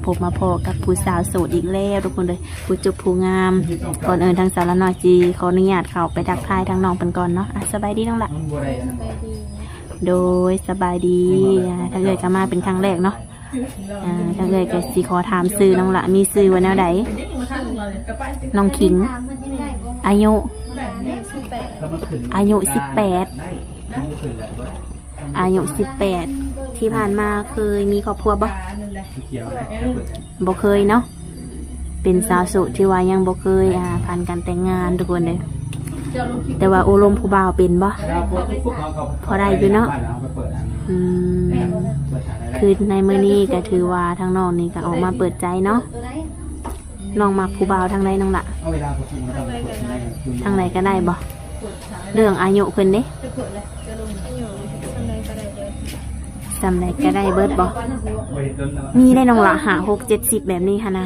ພົບມາພໍ້ກັບຜູ້ສາວໂສດອີກແລ້ວທຸກຄົນເອີຍ ຜູ້ຈົບຜູ້ງາມ. ກ່ອນອື່ນທາງສາວລານ້ອຍຊິຂໍອະນຸຍາດເຂົ້າໄປທັກທາຍທາງນ້ອງເພິ່ນກ່ອນເນາະ. ອ່ະ ສະບາຍດີນ້ອງຫຼ້າ. ສະບາຍດີ. ໂດຍ ສະບາຍດີ. ອ່າ ທາງເອື້ອຍກໍມາເປັນຄັ້ງແລກເນາະ. ອ່າ ທາງເອື້ອຍກໍຊິຂໍຖາມຊື່ນ້ອງຫຼ້າ ມີຊື່ວ່າແນວໃດ? ນ້ອງຄິງ. ອາຍຸ? ອາຍຸສິບແປດ. ອາຍຸສິບແປດ. ທີ່ຜ່ານມາເຄີຍມີຄອບຄົວບໍ່? ບໍ່ເຄີຍເນາະ. ເປັນສາວໂສດທີ່ວ່າຍັງບໍ່ເຄີຍ ອ່າ ຜ່ານການແຕ່ງງານທຸກຄົນເດີ. ແຕ່ວ່າໂອ້ລົມຜູ້ບ່າວເປັນບໍ່? ພໍໄດ້ຢູ່ເນາະ. ອືມ ຄືໃນມື້ນີ້ກໍຖືວ່າທາງນ້ອງນີ້ກໍອອກມາເປີດໃຈເນາະ. ນ້ອງມັກຜູ້ບ່າວທາງໃດນ້ອງຫຼ້າ? ທາງໃດກໍໄດ້ບໍ່? ເລື່ອງອາຍຸເພິ່ນເດ້? ອາຍຸສ່ຳໃດກໍໄດ້ເບີດ. ສ່ຳໃດກໍໄດ້ເບີດບໍ່? ມີໄດ້ນ້ອງຫຼ້າ ຫ້າ ຫົກ ເຈັດ ສິບ ແບບນີ້ຫັ້ນນະ.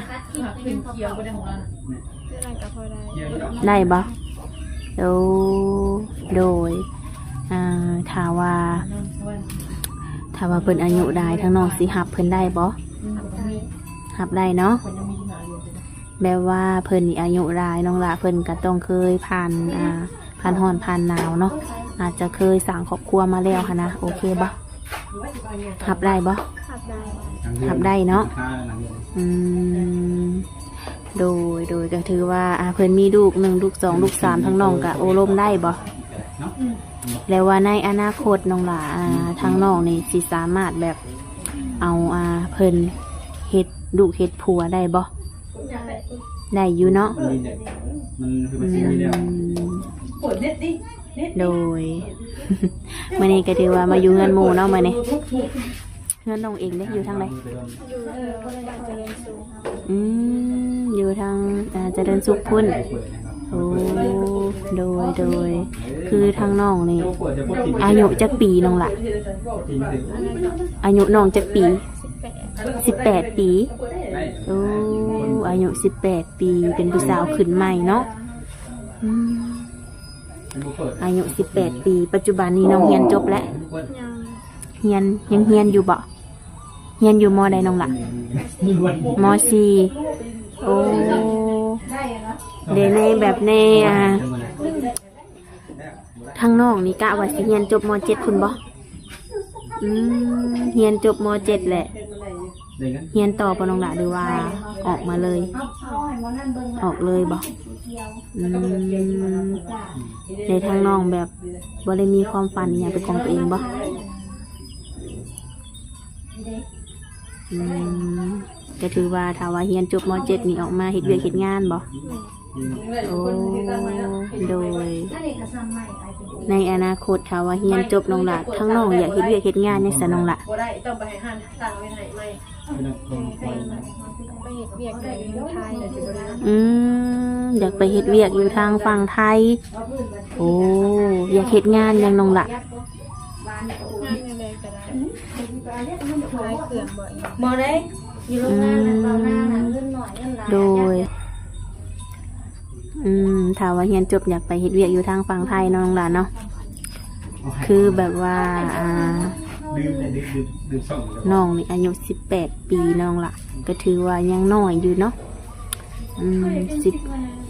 ໄດ້ບໍ່? ໂອ້ ໂດຍ. ອ່າ ຖ້າວ່າ ຖ້າວ່າເພິ່ນອາຍຸຫຼາຍ ທາງນ້ອງຊິຮັບເພິ່ນໄດ້ບໍ່? ຮັບໄດ້ເນາະ. ແບບວ່າເພິ່ນນີ້ອາຍຸຫຼາຍ ນ້ອງຫຼ້າເພິ່ນກໍຕ້ອງເຄີຍຜ່ານ ອ່າ ຜ່ານຮ້ອນຜ່ານໜາວເນາະ ອາດຈະເຄີຍສ້າງຄອບຄົວມາແລ້ວຫັ້ນນະ. ໂອເຄບໍ່? ຮັບໄດ້ບໍ່? ຮັບໄດ້. ຮັບໄດ້ເນາະ. ອືມ ໂດຍ ໂດຍ ກໍຖືວ່າ ອ່າ ເພິ່ນມີລູກໜຶ່ງ ລູກສອງ ລູກສາມ ທາງນ້ອງກໍໂອ້ລົມໄດ້ບໍ່? ແລ້ວວ່າໃນອະນາຄົດນ້ອງຫຼ້າ ອ່າ ທາງນ້ອງນີ້ຊິສາມາດແບບເອົາ ອ່າ ເພິ່ນເຮັດລູກເຮັດຜົວໄດ້ບໍ່? ໄດ້ ໄດ້ຢູ່ເນາະ. ອືມ ໂດຍ. ມື້ນີ້ກໍຖືວ່າມາຢູ່ເຮືອນໝູ່ເນາະ ມື້ນີ້. ເຮືອນນ້ອງເອງເດ້ ຢູ່ທາງໃດ? ຢູ່ເທິງບ້ານຈະເລີນສຸກ. ອືມ ຢູ່ທາງ ອ່າ ຈະເລີນສຸກພຸ້ນ. ໂອ້ ໂດຍ ໂດຍ. ຄືທາງນ້ອງນີ້ອາຍຸຈັກປີນ້ອງຫຼ້າ? ອາຍຸນ້ອງຈັກປີ? ສິບແປດ. ສິບແປດປີ. ໂອ້ ອາຍຸສິບແປດປີ ເປັນຜູ້ສາວຂຶ້ນໃໝ່ເນາະ. ອືມ ອາຍຸສິບແປດປີ. ປັດຈຸບັນນີ້ນ້ອງຮຽນຈົບແລ້ວ? ຍັງ. ຮຽນ ຍັງຮຽນຢູ່ບໍ່? ຮຽນຢູ່ ມໍ ໃດນ້ອງຫຼ້າ? ມໍສີ່. ໂອ້ ເດ ໃນແບບໃນ ອ່າ ທາງນ້ອງນີ້ກະວ່າຊິຮຽນຈົບ ມໍເຈັດ ພຸ້ນບໍ່? ອືມ ຮຽນຈົບ ມໍເຈັດ ແລ້ວ ຮຽນຕໍ່ບໍ່ນ້ອງຫຼ້າ ຫຼືວ່າອອກມາເລີຍ? ອອກເລີຍບໍ່? ອືມ ໃນທາງນ້ອງແບບບໍ່ໄດ້ມີຄວາມຝັນອີ່ຫຍັງເປັນຂອງຕົວເອງບໍ່? ອືມ ກໍຖືວ່າຖ້າວ່າຮຽນຈົບ ມໍເຈັດ ນີ້ອອກມາເຮັດວຽກເຮັດງານບໍ່? ໂອ້ ໂດຍ. ໃນອະນາຄົດຖ້າວ່າຮຽນຈົບນ້ອງຫຼ້າ ທາງນ້ອງຢາກເຮັດວຽກເຮັດງານຫຍັງຊະນ້ອງຫຼ້າ? ໄປເຮັດວຽກຢູ່ທາງໄທ. ອືມ ຢາກໄປເຮັດວຽກຢູ່ທາງຝັ່ງໄທ. ໂອ້ ຢາກເຮັດງານຫຍັງນ້ອງຫຼ້າ? ງານແນວໃດກໍໄດ້. ຂາຍເຄື່ອງບໍ່? ບໍ່ໄດ້ ຢູ່ໂຮງງານ ອືມ ເບົານານະ ເງິນໜ້ອຍເງິນຫຼາຍ. ໂດຍ. ອືມ ຖ້າວ່າຮຽນຈົບຢາກໄປເຮັດວຽກຢູ່ທາງຝັ່ງໄທເນາະນ້ອງຫຼ້າເນາະ. ຄືແບບວ່າ ອ່າ ນ້ອງນີ້ອາຍຸສິບແປດປີນ້ອງຫຼ້າ ກໍຖືວ່າຍັງນ້ອຍຢູ່ເນາະ. ອືມ ສິບ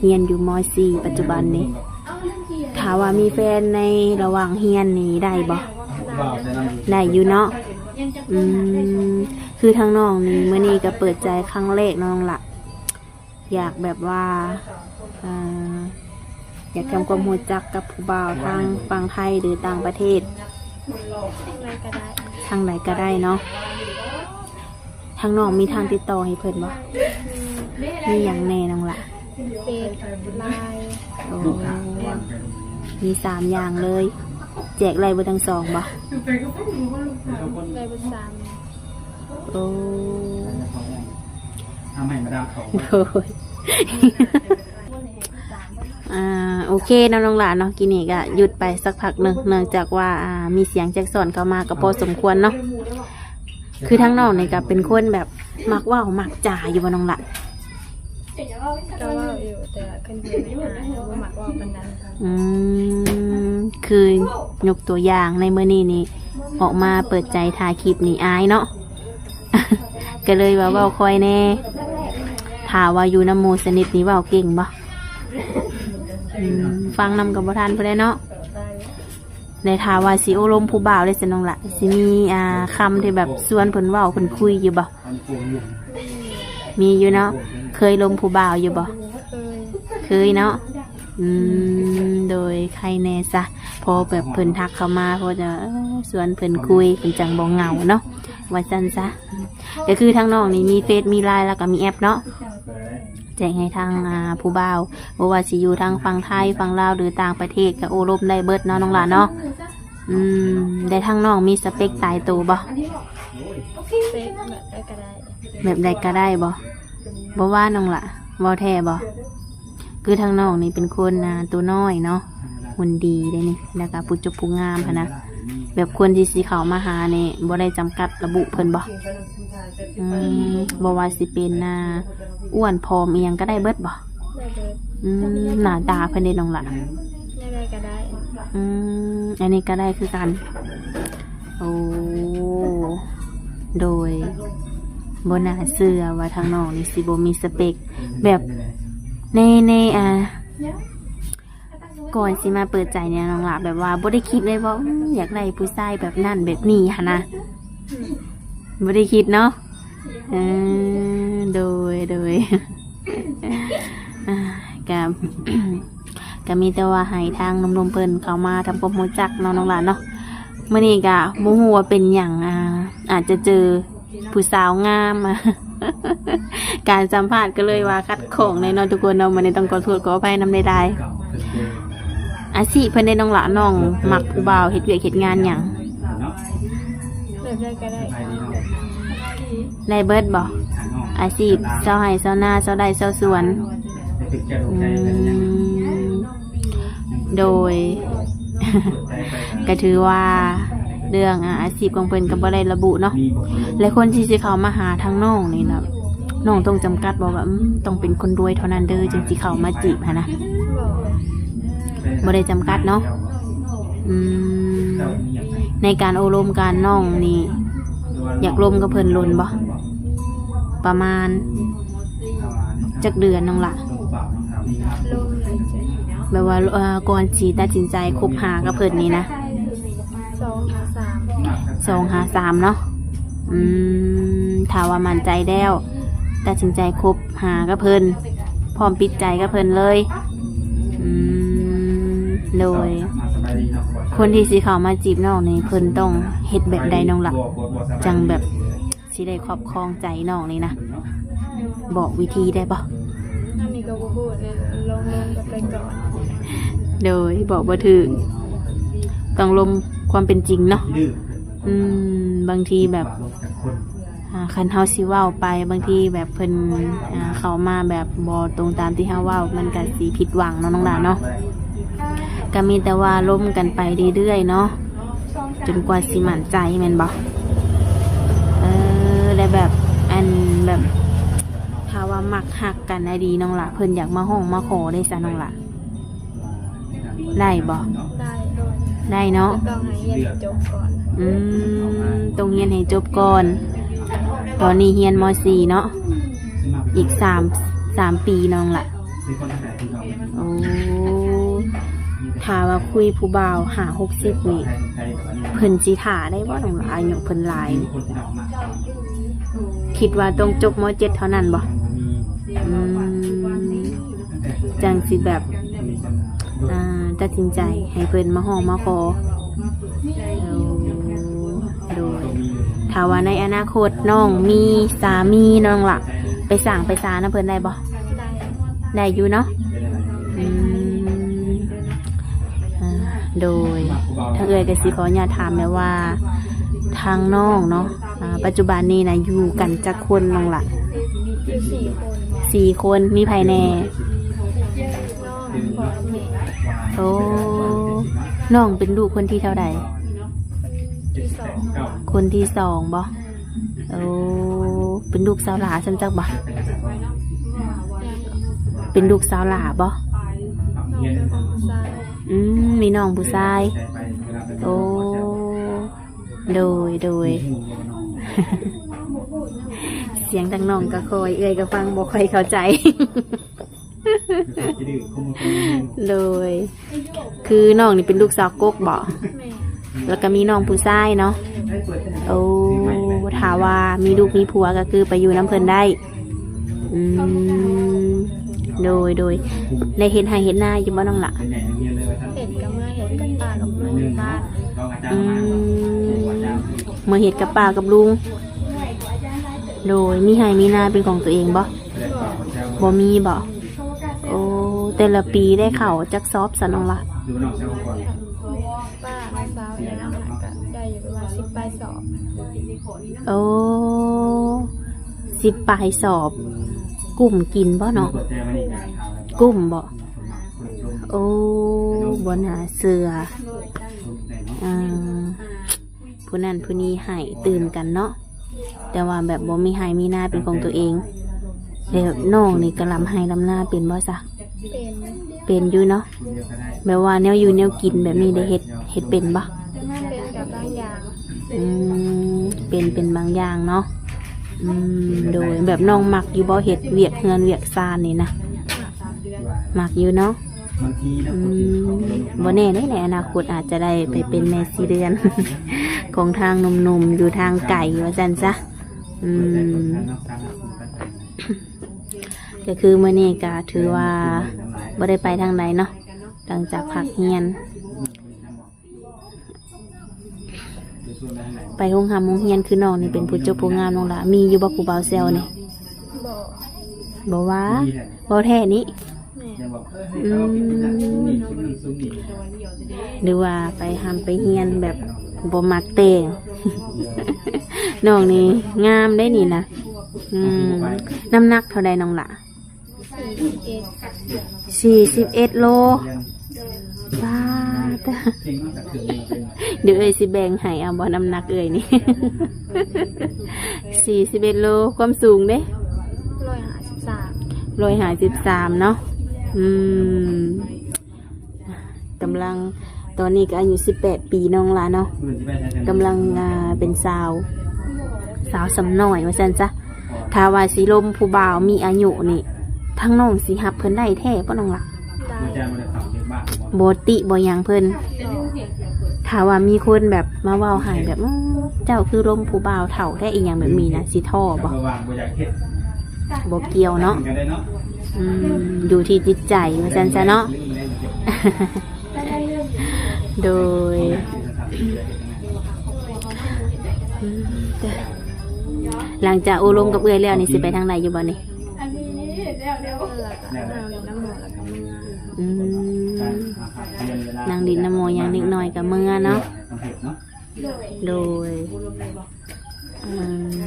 ຮຽນຢູ່ ມໍສີ່ ປັດຈຸບັນນີ້. ຖ້າວ່າມີແຟນໃນລະຫວ່າງຮຽນນີ້ໄດ້ບໍ່? ໄດ້ຢູ່ເນາະ. ອືມ ຄືທາງນ້ອງນີ້ ມື້ນີ້ກໍເປີດໃຈຄັ້ງແລກເນາະນ້ອງຫຼ້າ. ຢາກແບບວ່າ ອ່າ ຢາກທຳຄວາມຮູ້ຈັກກັບຜູ້ບ່າວທາງຝັ່ງໄທ ຫຼື ຕ່າງປະເທດ. ທາງໃດກໍໄດ້. ທາງໃດກໍໄດ້ເນາະ. ທາງນ້ອງມີທາງຕິດຕໍ່ໃຫ້ເພິ່ນບໍ່? ມີ. ມີຫຍັງແດ່ນ້ອງຫຼ້າ? ເຟສ ລາຍ. ໂອ້ ມີສາມຢ່າງເລີຍ. ແຈກໄດ້ເບິດທັງສອງບໍ່? ໄດ້ເບິດສາມ. ໂອ້ ໂດຍ. ອ່າ ໂອເຄເນາະນ້ອງຫຼ້າເນາະ. ກີ້ນີ້ກໍຢຸດໄປສັກພັກໜຶ່ງ ເນື່ອງຈາກວ່າ ອ່າ ມີສຽງແຈັກສອນເຂົ້າມາກໍພໍສົມຄວນເນາະ. ຄືທາງນ້ອງນີ້ກໍເປັນຄົນແບບມັກເວົ້າມັກຈາຢູ່ບໍ່ນ້ອງຫຼ້າ? ກໍເວົ້າຢູ່ ແຕ່ວ່າເຂີນໆ ອາຍໆ ບໍ່ມັກເວົ້າປານໃດ. ອືມ ຄືຍົກຕົວຢ່າງໃນມື້ນີ້ນີ້ ອອກມາເປີດໃຈຖ່າຍຄລິບນີ້ອາຍເນາະ. ກໍເລີຍວ່າເວົ້າຄ່ອຍແດ່. ຖ້າວ່າຢູ່ນຳໝູ່ສະໜິດນີ້ເວົ້າເກັ່ງບໍ່? ອືມ ຟັງນຳກໍບໍ່ທັນພຸ້ນແຫຼະເນາະ. ແລະ ຖ້າວ່າຊິໂອ້ລົມຜູ້ບ່າວເດ້ຊັ້ນນ້ອງລະ ຊິມີ ອ່າ ຄຳທີ່ແບບຊວນເພິ່ນເວົ້າເພິ່ນຄຸຍຢູ່ບໍ່? ມີຢູ່ເນາະ. ເຄີຍລົມຜູ້ບ່າວຢູ່ບໍ່? ເຄີຍ ເຄີຍເນາະ. ອືມ ໂດຍ ໃຄແດ່ຊະ ພໍແບບເພິ່ນທັກເຂົ້າມາ ພໍຈະ ເອີ ຊວນເພິ່ນຄຸຍ ເພິ່ນຈັ່ງບໍ່ເຫງົາເນາະ ວ່າຊັ້ນຊະ. ກໍຄືທາງນ້ອງນີ້ມີເຟສ ມີລາຍ ແລ້ວກໍມີແອັບເນາະ ແຈ້ງໃຫ້ທາງ ອ່າ ຜູ້ບ່າວ ບໍ່ວ່າຊິຢູ່ທາງຝັ່ງໄທ ຝັ່ງລາວ ຫຼື ຕ່າງປະເທດ ກໍໂອ້ລົມໄດ້ເບິດເນາະນ້ອງຫຼ້າເນາະ. ອືມ ແລະ ທາງນ້ອງມີສະເປັກຕາຍໂຕບໍ່? ເປັກແບບໃດກໍໄດ້ ແບບໃດກໍໄດ້ບໍ່? ບໍ່ວ່ານ້ອງຫຼ້າ ເວົ້າແທ້ບໍ່? ຄືທາງນ້ອງນີ້ເປັນຄົນ ອ່າ ຕົວນ້ອຍເນາະ ຫຸ່ນດີເດ້ນີ້ ແລ້ວກໍຜູ້ຈົບຜູ້ງາມຫັ້ນນະ. ແບບຄົນທີ່ຊິເຂົ້າມາຫານີ້ ບໍ່ໄດ້ຈຳກັດລະບຸເພິ່ນບໍ່? ອືມ ບໍ່ວ່າຊິເປັນ ອ່າ ອ້ວນຜອມອີ່ຫຍັງກໍໄດ້ເບິດບໍ່? ໄດ້ເບິດ. ອືມ ໜ້າຕາເພິ່ນເດ້ນ້ອງຫຼ້າ? ແນວໃດກໍໄດ້. ອືມ ອັນນີ້ກໍໄດ້ຄືກັນ. ໂອ້ ໂດຍ ບໍ່ໜ້າເຊື່ອວ່າທາງນ້ອງນີ້ຊິບໍ່ມີສະເປັກ ແບບ ໃນ ໃນ ອ່າ ກ່ອນຊິມາເປີດໃຈນີ້ນ້ອງຫຼ້າ ແບບວ່າບໍ່ໄດ້ຄິດເລີຍວ່າ ອືມ ຢາກໄດ້ຜູ້ຊາຍແບບນັ້ນແບບນີ້ຫັ້ນນະ? ບໍ່ໄດ້ຄິດເນາະ. ເອີ ໂດຍ ໂດຍ ອ່າ ກະ ກະມີແຕ່ວ່າໃຫ້ທາງໜຸ່ມໆເພິ່ນເຂົ້າມາທຳຄວາມຮູ້ຈັກເນາະນ້ອງຫຼ້າເນາະ. ມື້ນີ້ກະບໍ່ຮູ້ວ່າເປັນຫຍັງ ອ່າ ອາດຈະເຈີຜູ້ສາວງາມ ການສຳພາດກໍເລີຍວ່າຂັດຂ້ອງແດ່ເນາະທຸກຄົນເນາະ. ມື້ນີ້ຕ້ອງຂໍໂທດຂໍອະໄພນຳຫຼາຍໆ. ອາຊີບເພິ່ນເດ້ນ້ອງຫຼ້າ ນ້ອງມັກຜູ້ບ່າວເຮັດວຽກເຮັດງານຫຍັງ? ແບບໃດກໍໄດ້. ໄດ້ເບິດບໍ່? ອາຊີບຊາວໄຮ່ຊາວນາ ຊາວໄຮ່ຊາວສວນ. ອືມ ໂດຍ ກໍຖືວ່າເລື່ອງ ອາ ອາຊີບຂອງເພິ່ນກໍບໍ່ໄດ້ລະບຸເນາະ. ແລະ ຄົນທີ່ຊິເຂົ້າມາຫາທາງນ້ອງນີ້ນະ ນ້ອງຕ້ອງຈຳກັດບໍ່ວ່າ ອືມ ຕ້ອງເປັນຄົນລວຍເທົ່ານັ້ນເດີ ຈຶ່ງຊິເຂົ້າມາຈີບຫັ້ນນະ? ບໍ່ ບໍ່ໄດ້ຈຳກັດເນາະ. ອືມ ໃນການໂອ້ລົມກັນ ນ້ອງນີ້ຢາກລົມກັບເພິ່ນດົນບໍ່? ປະມານຈັກເດືອນນ້ອງຫຼ້າ? ລົມ ແບບວ່າ ເອີ ກ່ອນຊິຕັດສິນໃຈຄົບຫາກັບເພິ່ນນີ້ນະ? ສອງຫາສາມ ສອງຫາສາມເນາະ. ອືມ ຖ້າວ່າໝັ້ນໃຈແລ້ວ ຕັດສິນໃຈຄົບຫາກັບເພິ່ນ ພ້ອມປິດໃຈກັບເພິ່ນເລີຍ. ອືມ ໂດຍ ຄົນທີ່ຊິເຂົ້າມາຈີບນ້ອງນີ້ ເພິ່ນຕ້ອງເຮັດແບບໃດນ້ອງຫຼ້າ ຈັ່ງແບບຊິໄດ້ຄອບຄອງໃຈນ້ອງນີ້ນະ? ບອກວິທີໄດ້ບໍ່? ອັນນີ້ກໍບໍ່ຮູ້ເລີຍ ລອງລົມກັນໄປກ່ອນ. ໂດຍ ບອກບໍ່ຖືກ ຕ້ອງລົມຄວາມເປັນຈິງເນາະ. ອືມ ບາງທີແບບ ອ່າ ຄັນເຮົາຊິເວົ້າໄປ ບາງທີແບບເພິ່ນ ອ່າ ເຂົ້າມາແບບບໍ່ຕົງຕາມທີ່ເຮົາເວົ້າ ມັນກະຊິຜິດຫວັງເນາະນ້ອງຫຼ້າເນາະ. ກະມີແຕ່ວ່າລົມກັນໄປເລື້ອຍໆເນາະ ຈົນກວ່າຊິໝັ້ນໃຈແມ່ນບໍ່? ເອີ ແລະ ແບບ ອັນ ແບບ ຖ້າວ່າມັກຮັກກັນອີ່ຫຼີນ້ອງຫຼ້າ ເພິ່ນຢາກມາຮ້ອງມາຂໍເດ້ຊະນ້ອງຫຼ້າ? ໄດ້ບໍ່? ໄດ້ ໄດ້ເນາະ. ຕ້ອງໃຫ້ຮຽນໃຫ້ຈົບກ່ອນ. ອືມ ຕ້ອງຮຽນໃຫ້ຈົບກ່ອນ. ຕອນນີ້ຮຽນ ມໍສີ່ ເນາະ ອີກສາມ ສາມປີນ້ອງລະ. ໂອ້ ຖ້າວ່າຄຸຍຜູ້ບ່າວຫ້າຫົກສິບນີ້ ເພິ່ນຊິຖ້າໄດ້ບໍ່ນ້ອງລະ? ອາຍຸເພິ່ນຫຼາຍ ຄິດວ່າຕ້ອງຈົບ ມໍເຈັດ ເທົ່ານັ້ນບໍ່? ອືມ ຈັ່ງຊິແບບ ອ່າ ຕັດສິນໃຈໃຫ້ເພິ່ນມາຮ້ອງມາຂໍ. ໂດຍ ຖ້າວ່າໃນອະນາຄົດນ້ອງມີສາມີນ້ອງລະ ໄປສ້າງໄປສານຳເພິ່ນໄດ້ບໍ່? ໄດ້ ໄດ້ຢູ່ເນາະ. ອືມ ອ່າ ໂດຍ ທາງເອື້ອຍກໍຊິຂໍອະນຸຍາດຖາມແບບວ່າ ທາງນ້ອງເນາະ ອ່າ ປັດຈຸບັນນີ້ນະ ຢູ່ກັນຈັກຄົນນ້ອງລະ? ຢູ່ສີ່ຄົນ. ສີ່ຄົນ ມີໃຜແດ່? ນ້ອງ ພໍ່ກັບແມ່. ໂອ້ ນ້ອງເປັນລູກຄົນທີເທົ່າໃດ? ຄົນທີສອງ. ຄົນທີສອງບໍ່? ໂອ້ ເປັນລູກສາວຫຼ້າຊັ້ນຈັກບໍ່? ເປັນລູກສາວຫຼ້າບໍ່? ນ້ອງເປັນຜູ້ຊາຍ. ອືມ ມີນ້ອງຜູ້ຊາຍ. ໂອ້ ໂດຍ ໂດຍ ເປັນຜູ້ຊາຍ. ສຽງທາງນ້ອງກໍຄ່ອຍ ເອື້ອຍກໍຟັງບໍ່ຄ່ອຍເຂົ້າໃຈ. ໂດຍ ຄືນ້ອງນີ້ເປັນລູກສາວກົກບໍ? ແມ່ນ. ແລ້ວກໍມີນ້ອງຜູ້ຊາຍເນາະ. ໂອ້ ຖ້າວ່າມີລູກມີຜົວກໍຄືໄປຢູ່ນຳເພິ່ນໄດ້. ອືມ ໂດຍ ໂດຍ ໄດ້ເຮັດໄຮ່ເຮັດນາຢູ່ບໍ່ນ້ອງລະ? ເຮັດ ກໍເມືອເຮັດກັບປ້າກັບລຸງຢູ່ບ້ານ. ອືມ ເມືອເຮັດກັບປ້າກັບລຸງ. ໂດຍ ມີໄຮ່ມີນາເປັນຂອງຕົວເອງບໍ່? ບໍ່ ບໍ່ມີບໍ? ໂອ້ ແຕ່ລະປີໄດ້ເຂົ້າຈັກຊອບຊະນ້ອງລະ? ປ້າມາຊາວເອງ ກໍໄດ້ຢູ່ປະມານສິບປາຍຊອບ. ໂອ້ ສິບປາຍຊອບ ກຸ້ມກິນບໍ່ນ້ອງ? ກຸ້ມບໍ? ໂອ້ ບໍ່ໜ້າເຊື່ອ. ອ່າ ຜູ້ນັ້ນຜູ້ນີ້ໃຫ້ຕື່ມກັນເນາະ ແຕ່ວ່າແບບບໍ່ມີໄຮ່ມີນາເປັນຂອງຕົວເອງ. ແລ້ວນ້ອງນີ້ກໍລຳໄຮ່ລຳນາເປັນບໍ່ຊະ? ເປັນ ເປັນຢູ່ເນາະ. ແບບວ່າແນວຢູ່ແນວກິນແບບນີ້ໄດ້ເຮັດ ເຮັດເປັນບໍ່? ເປັນກັບບາງຢ່າງ. ອືມ ເປັນ ເປັນບາງຢ່າງເນາະ. ອືມ ໂດຍ ແບບນ້ອງມັກຢູ່ບໍ່ ເຮັດວຽກເຮືອນວຽກຊານນີ້ນະ? ມັກຢູ່ເນາະ. ອືມ ບໍ່ແນ່ເດ້ ໃນອະນາຄົດອາດຈະໄດ້ໄປເປັນແມ່ສີເດືອນ ຂອງທາງໜຸ່ມໆ ຢູ່ທາງໄກວ່າຊັ້ນຊະ. ອືມ ກໍຄືມື້ນີ້ກໍຖືວ່າບໍ່ໄດ້ໄປທາງໃດເນາະ ຫຼັງຈາກພັກຮຽນ. ໄປໂຮງຮ່ຳໂຮງຮຽນ ຄືນ້ອງນີ້ເປັນຜູ້ຈົບຜູ້ງາມນ້ອງລະ ມີຢູ່ບໍ່ຜູ້ບ່າວແຊວນີ້? ບໍ່ ບໍ່ວ່າ ເວົ້າແທ້ນີ້? ແມ່ນ. ອືມ ຫຼືວ່າໄປຮ່ຳໄປຮຽນແບບບໍ່ມັກແຕ່ງ. ນ້ອງນີ້ງາມເດ້ນີ້ນະ. ອືມ ນ້ຳໜັກເທົ່າໃດນ້ອງລະ? ສີ່ສິບເອັດ ສີ່ສິບເອັດໂລ. ປາດ ດຽວເອື້ອຍຊິແບ່ງໃຫ້ເອົາບໍ່ ນ້ຳໜັກເອື້ອຍນີ້? ສີ່ສິບເອັດໂລ. ຄວາມສູງເດ້? ຮ້ອຍຫ້າສິບສາມ ຮ້ອຍຫ້າສິບສາມເນາະ. ອືມ ກຳລັງ ຕອນນີ້ກໍອາຍຸສິບແປດປີນ້ອງລະເນາະ ກຳລັງ ອ່າ ເປັນສາວ ສາວສ່ຳນ້ອຍວ່າຊັ້ນຊະ. ຖ້າວ່າຊິລົມຜູ້ບ່າວມີອາຍຸນີ້ ທາງນ້ອງຊິຮັບເພິ່ນໄດ້ແທ້ບໍ່ນ້ອງລະ? ໄດ້. ບໍ່ຕິບໍ່ຫຍັງເພິ່ນ? ບໍ່. ຖ້າວ່າມີຄົນແບບມາເວົ້າໃຫ້ແບບ ອືມ ເຈົ້າຄືລົມຜູ້ບ່າວເຖົ້າແທ້ ອີ່ຫຍັງແບບນີ້ນະ ຊິທໍ້ບໍ່? ບໍ່ກ່ຽວເນາະ. ອືມ ຢູ່ທີ່ຈິດໃຈວ່າຊັ້ນຊະເນາະ. ໂດຍ ອືມ ຫຼັງຈາກໂອ້ລົມກັບເອື້ອຍແລ້ວນີ້ ຊິໄປທາງໃດຢູ່ບໍ່ນີ້? ອືມ ນັ່ງຫຼິ້ນນຳໝໍ ຍັງເດັກນ້ອຍກໍເມືອເນາະ. ໂດຍ ອືມ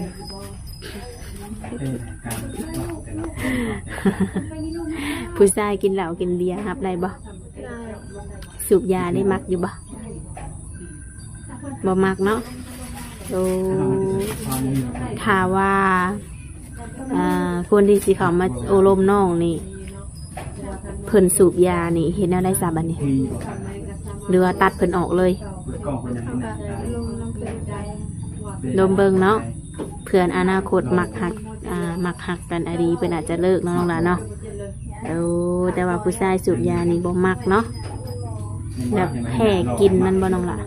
ຜູ້ຊາຍກິນເຫຼົ້າກິນເບຍຮັບໄດ້ບໍ່? ໄດ້. ສູບຢານີ້ມັກຢູ່ບໍ່? ບໍ່ມັກເນາະ. ໂອ້ ຖ້າວ່າ ອ່າ ຄົນທີ່ຊິເຂົ້າມາໂອ້ລົມນ້ອງນີ້ ເພິ່ນສູບຢານີ້ ເຮັດແນວໃດຊະບັດນີ້? ຫຼືວ່າຕັດເພິ່ນອອກເລີຍ? ເຮົາກໍລົມນຳເພິ່ນໄປ ລົມເບິ່ງເນາະ ເພື່ອອະນາຄົດມັກຮັກ ອ່າ ມັກຮັກກັນອີ່ຫຼີ ເພິ່ນອາດຈະເລີກເນາະ ນ້ອງຫຼ້າເນາະ. ໂອ້ ແຕ່ວ່າຜູ້ຊາຍສູບຢານີ້ບໍ່ມັກເນາະ ແບບແພ້ກິ່ນມັນບໍ່ ນ້ອງຫຼ້າ?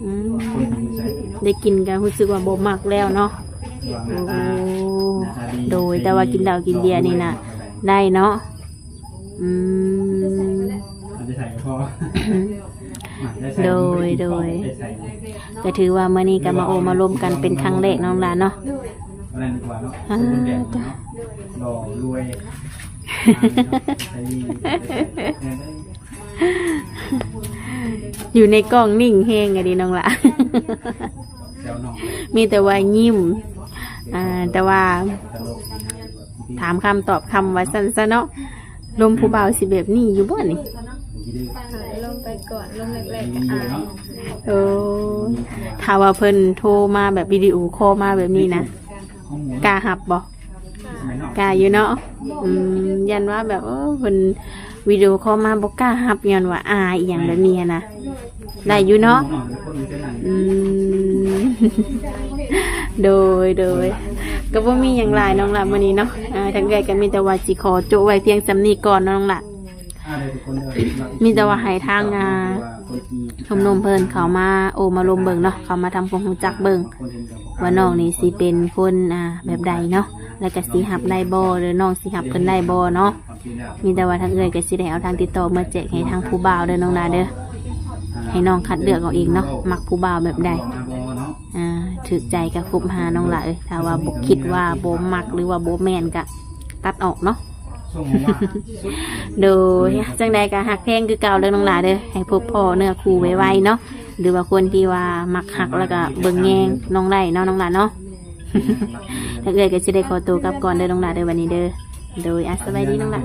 ອືມ ໄດ້ກິ່ນກໍຮູ້ສຶກວ່າບໍ່ມັກແລ້ວເນາະ. ໂອ້ ໂດຍ ແຕ່ວ່າກິນເຫຼົ້າກິນເບຍນີ້ນະ ໄດ້ເນາະ. ອືມ ໂດຍ ໂດຍ ກໍຖືວ່າມື້ນີ້ກໍມາໂອ້ມາລົມກັນເປັນຄັ້ງແລກ ນ້ອງຫຼ້າເນາະ. ອ່າ ຢູ່ໃນກ້ອງນິ່ງແຮງອີ່ຫຼີ ນ້ອງຫຼ້າ ມີແຕ່ວ່າຍິ້ມ. ອ່າ ແຕ່ວ່າຖາມຄຳຕອບຄຳວ່າຊັ້ນຊະເນາະ. ລົມຜູ້ບ່າວຊິແບບນີ້ຢູ່ບໍ່ນີ້? ລົມໄປກ່ອນ ລົມແລກໆກໍອາຍ. ໂອ້ ຖ້າວ່າເພິ່ນໂທມາແບບວິດີໂອຄໍມາແບບນີ້ນະ ກ້າຮັບບໍ່? ກ້າຢູ່ເນາະ. ອືມ ຢ້ານວ່າແບບ ໂອ້ ເພິ່ນວິດີໂອຄໍມາບໍ່ກ້າຮັບ ຍ້ອນວ່າອາຍອີ່ຫຍັງແບບນີ້ຫັ້ນນະ. ໄດ້ຢູ່ເນາະ. ອືມ ໂດຍ ໂດຍ ກໍບໍ່ມີຫຍັງຫຼາຍນ້ອງຫຼ້າ ມື້ນີ້ເນາະ ທາງເອື້ອຍກໍມີແຕ່ວ່າຊິຂໍໂຈະໄວ້ພຽງສ່ຳນີ້ກ່ອນເນາະນ້ອງຫຼ້າ ມີແຕ່ວ່າໃຫ້ທາງ ອ່າ ໜຸ່ມໆເພິ່ນເຂົ້າມາໂອ້ມາລົມເບິ່ງເນາະ ເຂົ້າມາທຳຄວາມຮູ້ຈັກເບິ່ງ ວ່ານ້ອງນີ້ຊິເປັນຄົນ ອ່າ ແບບໃດເນາະ ແລ້ວກໍຊິຮັບໄດ້ບໍ່ ຫຼືນ້ອງຊິຮັບເພິ່ນໄດ້ບໍ່ເນາະ. ມີແຕ່ວ່າທາງເອື້ອຍກໍຊິໄດ້ເອົາທາງຕິດຕໍ່ເມືອແຈກໃຫ້ທາງຜູ້ບ່າວເດີນ້ອງຫຼ້າເດີ ໃຫ້ນ້ອງຄັດເລືອກເອົາເອງເນາະ ມັກຜູ້ບ່າວແບບໃດ ອ່າ ຖືກໃຈກໍຄົບຫານ້ອງຫຼ້າເອີຍ ຖ້າວ່າບໍ່ ຄິດວ່າບໍ່ມັກ ຫຼືວ່າບໍ່ແມ່ນກໍຕັດອອກເນາະ. ໂດຍ ຈັ່ງໃດກໍຮັກແພງຄືເກົ່າເດີນ້ອງຫຼ້າເດີ ໃຫ້ພົບພໍ້ເນື້ອຄູ່ໄວໆເນາະ ຫຼືວ່າຄົນທີ່ວ່າມັກຮັກ ແລ້ວກໍເບິ່ງແຍງນ້ອງໄດ້ເນາະນ້ອງຫຼ້າເນາະ. ທາງເອື້ອຍກໍຊິໄດ້ຂໍໂຕກັບກ່ອນເດີນ້ອງຫຼ້າເດີ ບັດນີ້ເດີ. ໂດຍ ອາ ສະບາຍດີນ້ອງຫຼ້າ.